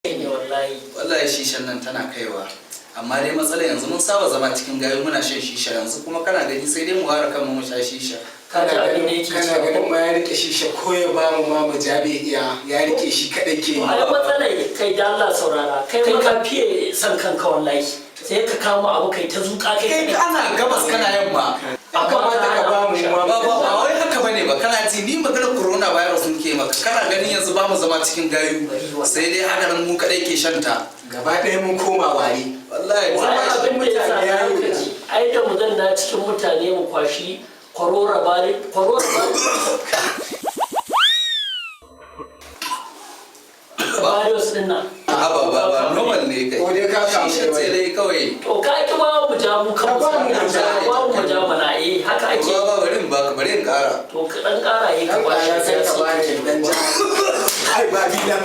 Ne wallahi. Wallahi shishan nan tana kaiwa, amma dai matsala yanzu mun saba zama cikin gayu muna shan shisha. Yanzu kuma kana gani sai dai mu ware kanmu mu sha shisha. Ka ji abin da yake Kana cewa ganin ko? ma ya rike shi ko ya ba mu ma mu jabe, iya ya rike shi kadai ke To ai matsalar kai, da Allah saurara, kai ka fiye son kanka wallahi, sai ka kama abu kai ta zuƙa kai Kai kaɗai. kana gabas kana yamma. Ya kamata ka ba mu ma. Ba wai haka bane ba. Kana ji, ni maganar corona virus muke maka. Kana ganin yanzu ba mu zama cikin gayu, sai dai haka nan mu kadai ke shanta. Gaba ɗaya mun koma ware. Wallahi Wai zama shi abin da ya sa mutane ya yi ka ji, ai da mu zanna cikin mutane mu kwashi kwarora bari kwarora virus din nan. A ba normal ne kai. Ko dai ka samu Shisha ce dai kawai. To ka ki ba mu ja mu kan Ka ba mu mu ja. ba mu ja mana, eh, haka ake. Ba bari in baka, bari in kara. To ka dan kara yi ka Dan bashi. ƙara sai ka bani dan ja. Ai ba bi nan.